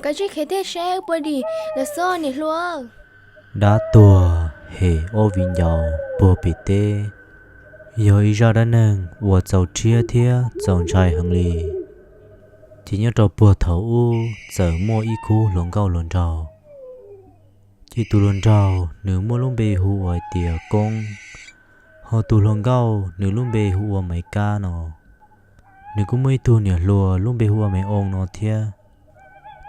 Koj tsis khev thiab seb wb puas dim lawm xwb niam hluas. Dab tuag hem ob viv ncaus puag pem teb yog ib zaj dab neeg uas txaus rhiab thiab txaus ntshai heev li. Ces nyob rau puag thaum ub txawm muaj ib khub hluas nkauj hluas nraug. Ces tus hluas nraug nws muaj lub npe hu ua hais tias Koob, ho tus hluas nkauj nws lub npe hu ua Maiv Kab no. Nws kuj muaj ib tug niam hluas lub npe hu ua Maiv Oo no thiab.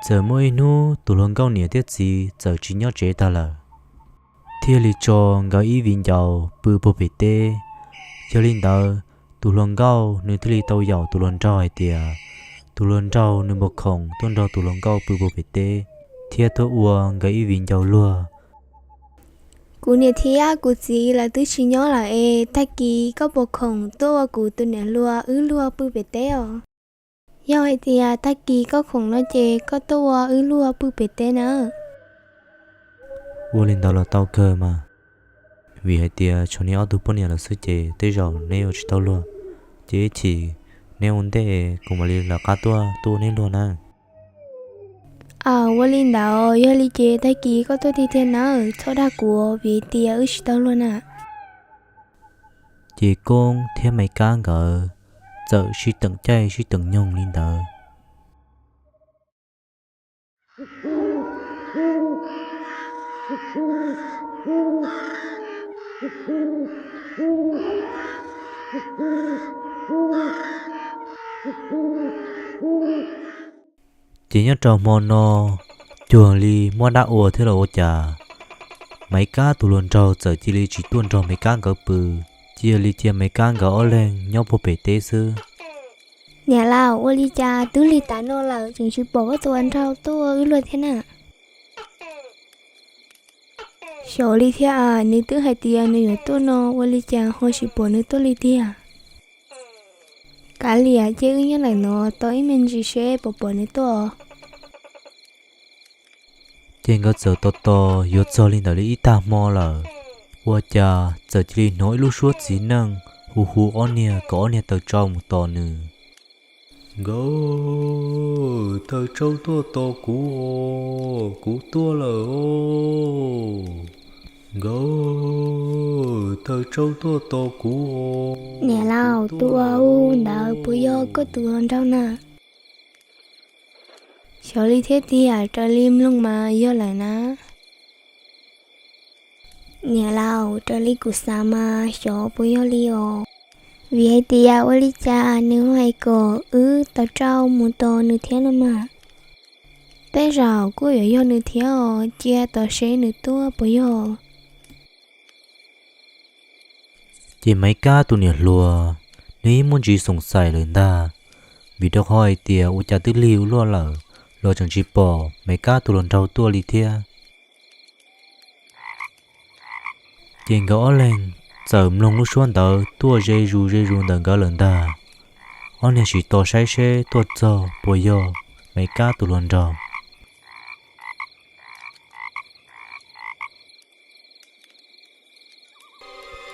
Txawm muaj ib hnub tus hluas nkauj niam thiab txiv txawm tsis nyob tsev tag lawm, thiaj li tso nkawd ib viv ncaus pw puag pem teb. Yog li ntawd, tus hluas nkauj nws thiaj li tau yaum tus hluas nraug hais tias tus hluas nraug nws puas khoom tuaj nrog tus hluas nkauj pw puag pem teb thiab tuaj ua nkawd ib viv ncaus luag. Kuv niam thiab kuv txiv lawv twb tsis nyob lawm es tag kis koj puas khoom tuaj ua kuv tus niam hluas wb luag pw pem teb os? Yog hais tias tag kis koj khoom no ces koj tuaj ua wb luag pw pem teb na. Ua li ntawd los tau kawg mas, vim hais tias tshuav neb ob tug poj niam lawm xwb ces tej zaum neb ua tsis tau luag. Ces ib chim neb ua ntej kuv mam li lawv qab tuaj tuaj ua neb luag na. Aw, ua li ntawd, yog li ces tag kis koj tuaj tiag tiag nawb, txhob dag kuv vim tias wb tsis tau luag na. Ces Koob thiab Maiv Kab nkawd txawm sib teem caij sib teem nyoog li ntawd. Ces nyob rau hmo no, cuag li muaj dab ua thiab los ua cas, Maiv Kab tus hluas nraug txawm cia li tsis tuaj nrog Maiv Kab nkawd pw, cia li cia Maiv Kab nkawd ob leeg nyob puag pem teb xwb. Niam laus, ua li cas twb lig tas no lawm tseem tsis pom koj tus hluas nraug tuaj wb luag thiab na? Xyov li thiab, nws twb hais tias nws yuav tuaj no, ua li cas ho tsis pom nws tuaj li tiag. Kav liam, cia wb nyob ntawm no tos ib me ntsis seb puas pom nws tuaj. Ces nkawd txawm tos tos yuav txog li ntawm li ib tag hmo lawm, ua cas txawm cia li hnov ib lub suab txiv neej hu hu ob niag kom ob niag taws tsau mus tos nws. Nkauj, taws tsau tuaj tos kuv os, kuv tuaj lawm os. Nkauj, taws tsau tuaj tos kuv os. Niam laus, tus ua u ntawd puas yog koj tus hluas nraug na? Xyov li thiab tiag, raws li mloog mas yog lawm na. Niam laus, raws li kuv xav mas xyov puas yog li os. Vim hais tias ua li cas nws ho hais kom wb taws tsau mus tos nws thiab no mas. Tej zaum kuj yuav yog nws thiab os, cia tos seb nws tuaj puas yog. Ces Maiv Kab tus niam hluas, nws yeej muaj ntsis xoom xaim lawm ntag, vim rau qhov hais tias ua cas twb lig ua luaj lawm los tseem tsis pom Maiv Kab tus hluas nraug tuaj li thiab. Ces nkawd ob leeg txawm mloog lub suab ntawd tuaj ze zus ze zus ntawm nkawd lawm ntag. Ob niag sim tos saib seb tuaj txog puas yog Maiv Kab tus hluas nraug.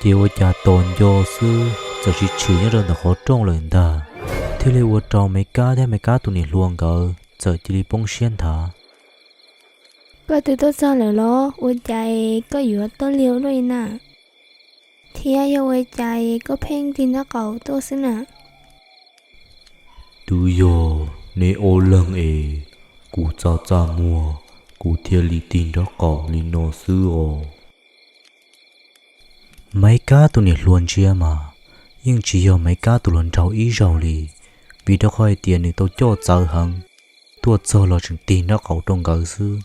Ces ua cas tos nco xwb txawm tshwm tshwm nyob rau ntawm qhov rooj lawm ntag, thiaj li ua rau Maiv Kab thiab Maiv Kab tus niam hluas nkawd txawm cia li poob siab nthav. Koj twb tuaj txog lawm los? Ua cas koj yuav tuaj lig ua luaj li na? Thiab yog ua cas koj pheej tig nraub qaum tuaj xwb na? Twb yog neb ob leeg es kuv txaj txaj muag, kuv thiaj li tig nraub qaum li no xwb os. Maiv Kab tus niam hluas ntsia mas yeej tsis yog Maiv Kab tus hluas nraug ib zaug li, vim rau qhov hais tias nws tau coj txawv heev, tuaj txog los tseem tig nraub qaum rau nkawd xwb.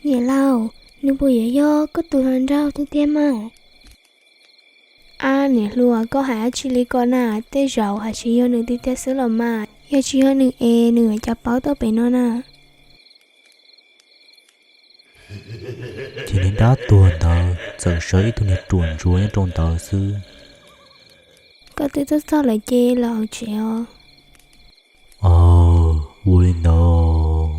Niam laus, nws puas yuav yog koj tus hluas nraug tiag tiag mas? Ab niam hluas, koj hais dab tsi li ko na? Tej zaum hais tsis yog nws tiag tiag xwb los mas, yog tsis yog nws es nws yuav cas paub tuaj pem no na? Ces niag dab tuag ntawd txawm sawv ib tug niag ruam ntsuav nyob rau ntawd xwb. Koj twb tuaj txog lawm ces los hauv tsev os. Aw, ua li ntawd.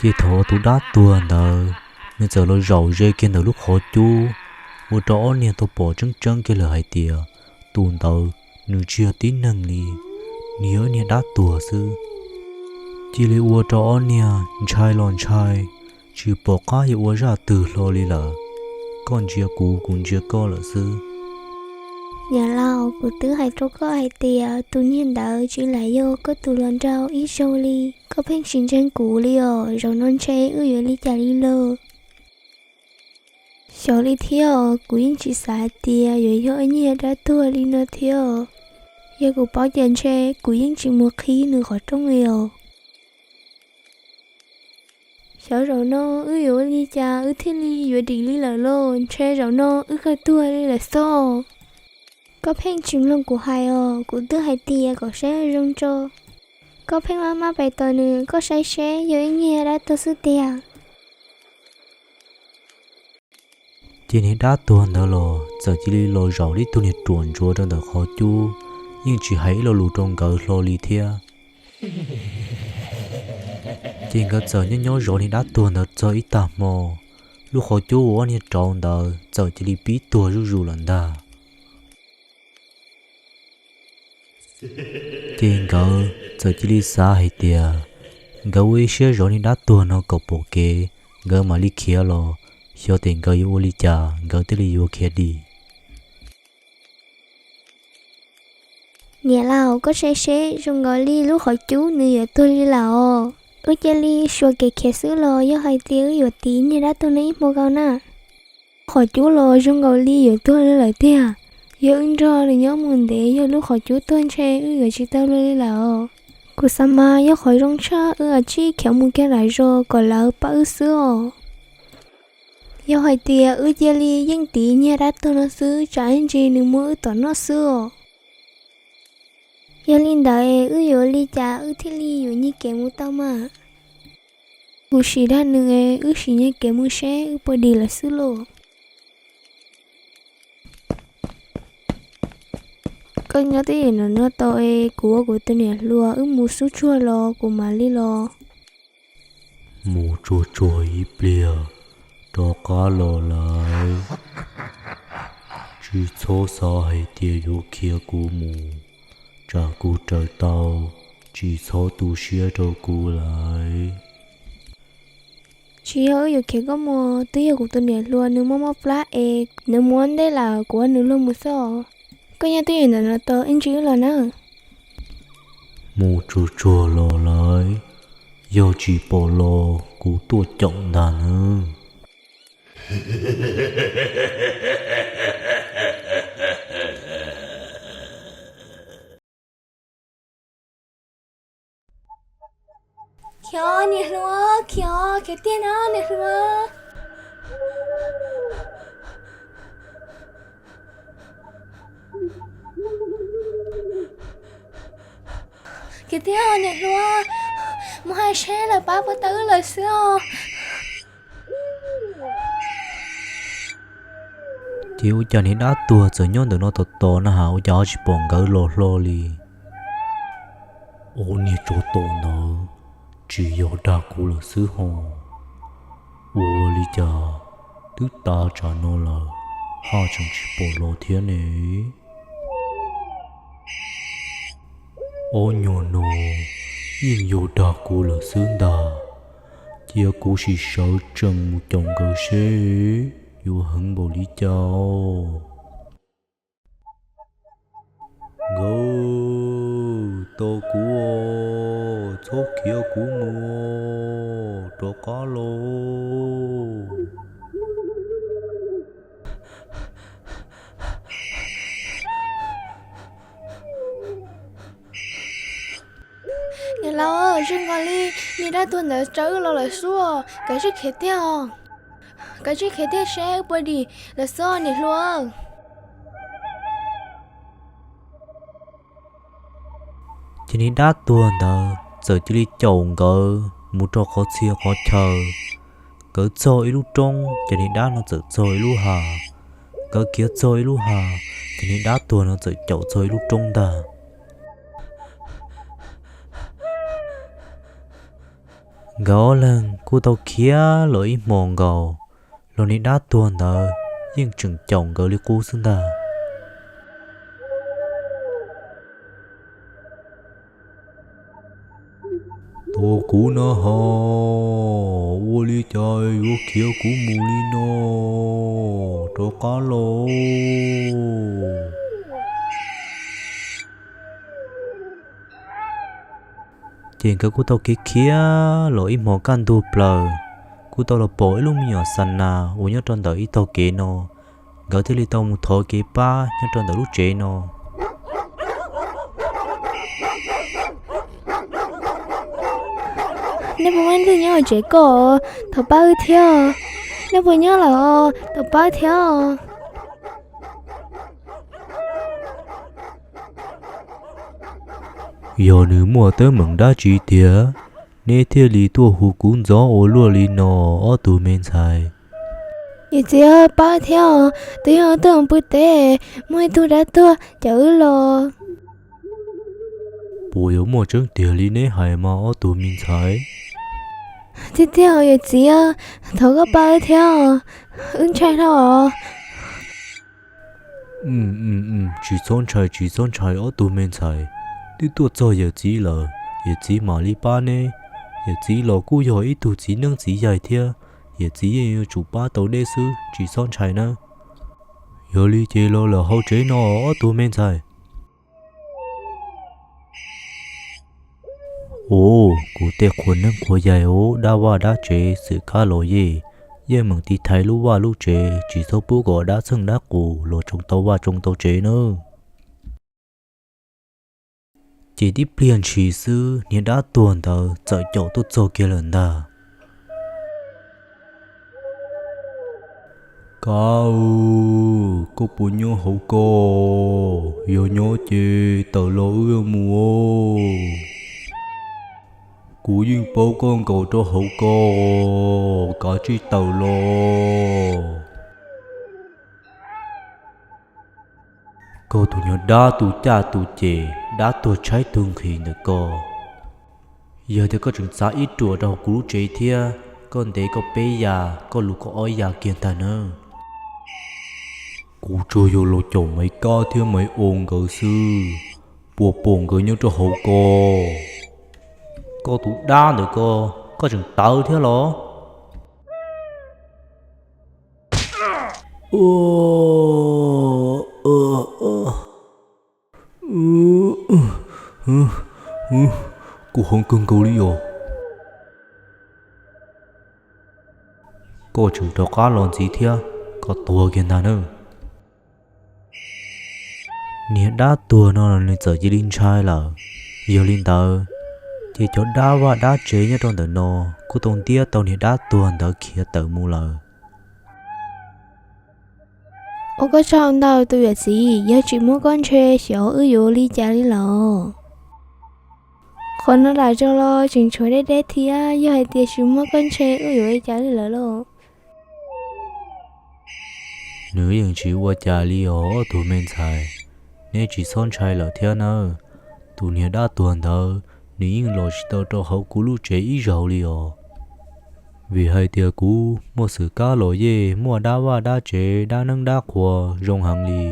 Ces thaum tus dab tuag ntawd, nws txawm los zaum ze kiag ntawm lub qhov cub, ua rau ob niag tau pom tseeb tseeb kiag lawm hais tias tus ntawd nws tsis yog tib neeg li, Nws yog ib niag dab tuag xwb. Cia li ua rau ob niag ntshai los ntshai, tsis pom qab yuav ua zaj twg hlo li lawm. Koj ntsia kuv, kuv ntsia koj lawm xwb. Niam laus, kuv twb hais rau koj hais tias tus niag ntawd tsis lam yog koj tus hluas nraug ib zaug li. Koj pheej tsis ntseeg kuv li os, zaum no ntshe wb yuav li cas li lauj? Xyov li thiab os, kuv yeej tsis xav hais tias yuav yog ib niag dab tuag li no thiab os. Yog kuv paub ces ntshe kuv yeej tsis mus qhib nws qhov rooj li os. Xyov zaum no wb yuav ua li cas wb thiaj li yuav dim li lawm lauj, ntshe zaum no wb kawg tuag li lawm xwb. Koj pheej tsis mloog kuv hais os, kuv twb hais tias kom saib zoo tso. Koj pheej maj maj pes tos nws, koj saib seb yog ib niag dab tuag xwb tiag. Ces niag dab tuag ntawd los txawm cia li los zaum li tus niag ruam ntsuav rau ntawm qhov cub, yeej tsis hais ib lo lus rau nkawd hlo li thiab. Ces nkawd txawm nyob nyob zov niag dab tuag ntawd txog ib tag hmo, lub qhov cub uas ob niag rauv ntawd txawm cia li pib tuag zuj zus lawm ntag. Ces nkawd txawm cia li xav hais tias nkawd ua ib siab zov niag dab tuag no kom pom kev, nkawd mam li khiav los, xyov tes nkawd yuav ua li cas nkawd thiaj li yuav khiav dim. Niam laus, koj saib seb, zoo nkaus li lub qhov cub nws yuav tuag li lawm os. Wb cia li suav kev khiav xwb los yog hais tias wb yuav tiv niag dab tuag no ib hmo ko na? Qhov cub los zoo nkaus li yuav tuag li lawm tiag. Yog wb nrog nws nyob mus ntev, yog lub qhov cub tuag ntshe wb yuav tsis tau luag li lawm os. Kuv xav mas yog qhov zoo tshaj wb ua tsij khiav mus kiag lawm zos kom lawv pab wb xwb os. Yog hais tias wb cia li yeej tiv niag dab tuag no xwb, tsam ib ntsis nws muab wb tom noj xwb os. Yog li ntawd es wb yuav li cas wb thiaj li yuav nyiag kev mus tau mas? Kuv sim dag nws es wb sim nyiag kev mus seb wb puas dim lawm xwb lauj. Koj nyob twj ywm ntawm no tau es kuv ua kuv tus niam hluas wb mus xub tsuag los kuv mam li los. Mus tsuag tsuag ib pliag, rov qab los lawm. Tsis txhob xav hais tias yuav khiav kuv mus, tsam kuv raws tau, tsis txhob tu siab rau kuv lawm. Tsis yog wb yuav khiav koj mus, twb yog kuv tus niam hluas nws mob mob plab es nws mus ntej lawm, kuv ua nws luag mus xwb os. Koj nyob twj ywm ntawm no tau, ib ntsis wb los nawb. Mus tsuag tsuag los lawm, yog tsis pom los kuv tuaj caum ntag nawb. Khiav niam hluas, khiav, khiav tiag no niam hluas. Khiav tiag niam hluas, mus hais seb lawv pab puas tau wb lawm xwb os. Ces ua cas niag dab tuag txawm nyob ntawm no tos tos na has, ua cas ho tsis pom nkawd los hlo li. Ob niag tsov tom ntawd, tsis yog dag kuv lawm xwb ho. Ua li cas twb tav tsam no lawm, haj tseem tsis pom los thiab ne? Ob nyuag no yeej yog dag kuv lawm xwb ntag. Cia kuv sim sawv tsees mus caum nkawd seb yuav heev npaum li cas. Nkawd, tos kuv os, txhob khiav kuv mus, rov qab los. Niam laus, zoo nkaus li niag dab tuag ntawd raws wb los lawm xwb os, kav tsij khiav tiag os. Kav tsij khiav tiag seb wb puas dim lawm xwb niam hluas. Ces niag dab tuag ntawd txawm cia li caum nkawd mus rau qhov txhia qhov chaw. Nkawd txog ib lub roob, ces niag dab no txawm txog ib lub hav. Nkawd khiav txog ib lub hav, ces niag dab tuag no txawm caum txog ib lub roob ntag. Nkawd ob leeg kuj tau khiav los ib hmos nkaus, los niag dab tuag ntawd yeej tseem caum nkawd li qub xwb ntag. Tus kuv no ho, ua li cas yuav khiav kuv mus li no? Rov qab los. Ces nkawd kuj tau khiav khiav los ib hmo kaj ntug plaws, kuj tau los pom ib lub me nyuam xa nas uas nyob rau ntawm ib tog kev no. Nkawd thiaj li tau mus thov kev pab nyob rau ntawm lub tsev no. Nej puas muaj ib tug nyob hauv tsev ko? Thov pab wb thiab. Nej puas nyob lawm? Thov pab thiab. Yog nws muaj teeb meem dab tsi tiag, neb thiaj li tuaj hu kuv ntxov ua luaj li no, ob tug me ntxhais? Yawm txiv, pab thiab os, twb yog wb tuaj pw teb, muaj ib tug dab tuag coj wb los. Puas yuav muaj tseeb tiag li neb hais mas ob tug me ntxhais? Tiag tiag, yawm txiv, thov koj pab wb thiab, wb ntshai dhau os. Tsis txhob ntshai, tsis txhob ntshai ob tug me ntxhais. Twb tuaj txog yawm txiv lawm, yawm txiv mam li pab neb. Yawm txiv los kuj yog ib tug txiv neeb txiv yaig thiab, yawm txiv yeej yuav tsum pab tau neb xwb, tsis txhob ntshai nawb. Yog li ces los lawm hauv tsev no ob tug me ntxhais. Ua, kuv tej qhua neeb qhua yaig ua dab vaj dab tsev xwm kab los yej, yeej meem tiv thaiv lub vaj lub tsev, tsis txhob pub kom dab txheej dab qus los tsoo tau vaj tsoo tau tsev nawb. Ces tib pliag ntshis xwb niag dab tuag ntawd txawm caum tuaj txog kiag lawm ntag. Kab, koj puas nyob hauv ko? Yog nyob ces tawm los wb mus. Kuv yeej paub koj nkaum rau hauv ko, kav tsij tawm los. Koj tus nyuag dab tu caj tu ces, dab tuag tshaib tuag nqhis ntawm ko. Yog tias koj tseem txav ib ruam rau hauv kuv lub tsev thiab, koj ntev koj peb yas, koj luv koj ob yas kiag ntag nawb. Kuv tsuas yog los caum Maiv Kab thiab Maiv O nkawd xwb, puas pom nkawd nyob rau hauv ko? Koj tus dab ntawm ko, koj tseem tawv thiab los? Kuv heev kawg nkaus li os. Koj tseem rov qab los ntxiv thiab, koj tuag kiag ntag nawb. Niag dab tuag no los nws txawm cia li ntshai lawm. Yog li ntawd, ces cov dab vaj dab tsev nyob rau ntawm no kuj tau ntiab tau niag dab tuag ntawd khiav tawm mus lawm. Ua koj tsaug ntau tus yawm txiv, yog tsis muab koj ntshe xyov wb yuav ua li cas li lawm. Qhov no lam zoo los tseem tshuav deb deb thiab, yog hais tias tsis muab koj ntshe wb yuav ua li cas li lawm lauj? Nws yeej tsis ua cas li os ob tug me ntxhais, neb tsis txhob ntshai lawm thiab nawb. Tus niag dab tuag ntawd nws yeej los tsis tau rau hauv kuv lub tsev ib zaug li os. Vim hais tias kuv muaj xwm kab los yej, muaj dab vaj dab tsev, dab neeb dab qhua zoo heev li.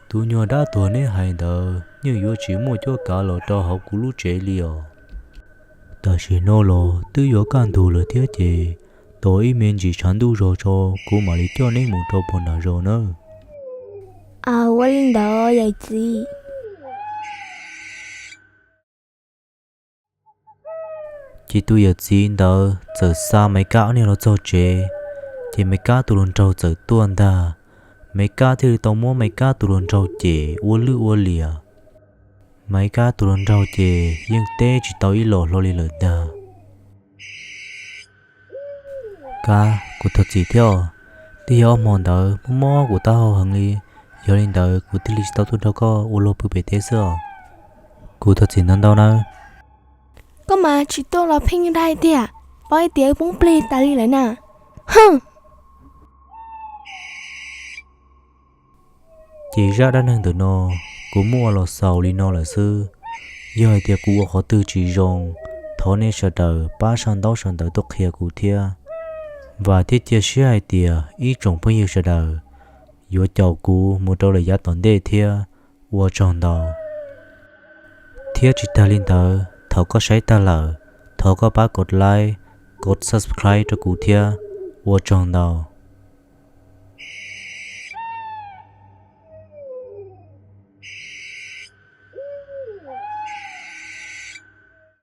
Tus nyuag dab tuag neb hais ntawd yeej yuav tsis muaj cuab kav los rau hauv kuv lub tsev li os. Tam sim no los twb yuav kaj ntug lawm thiab ces, tos ib me ntsis tshav ntuj zog tso, kuv mam li coj neb mus rau puag nram zos nawb. Ua li ntawd yawm txiv. Ces tus yawm txiv ntawd txawm xa Maiv Kab ob niag los txog tsev, ces Maiv Kab tus hluas nraug txawm tuaj ntag. Maiv Kab thiaj li tau muab Maiv Kab tus hluas nraug cem ua lwj ua liam. Maiv Kab tus hluas nraug ces yeej teb tsis tau ib los hlo li lawm ntag. Kab, kuv thov txim thiab os. Twb yog ob hmo ntawd mob mob kuv taub hau heev li, yog li ntawd kuv thiaj li tsis tau tuaj nrog koj ua luag pw pem teb xwb os. Kuv thov txim ntau ntau nawb. Koj mas tsis tuaj los pheej dag tiag, paub hais tias wb poob plig tas li lawm na. Ces zaj dab neeg ntawm no kuv muab ua los xaus li no lawm xwb. Yog hais tias kuv ua qhov twg tsis zoo, thov nej sawv daws pab sau ntaub sau ntawv tuaj qhia kuv thiab. Vam thiab cia siab hais tias ib tsoom phooj ywg sawv daws yuav caum kuv mus rau lawm yav tom ntej thiab. Ua tsaug ntau. Thiab tsis tag li ntawd, Thaum koj saib tag lawm, thov koj pab kov like, kov subscribe rau kuv thiab. Ua tsaug ntau.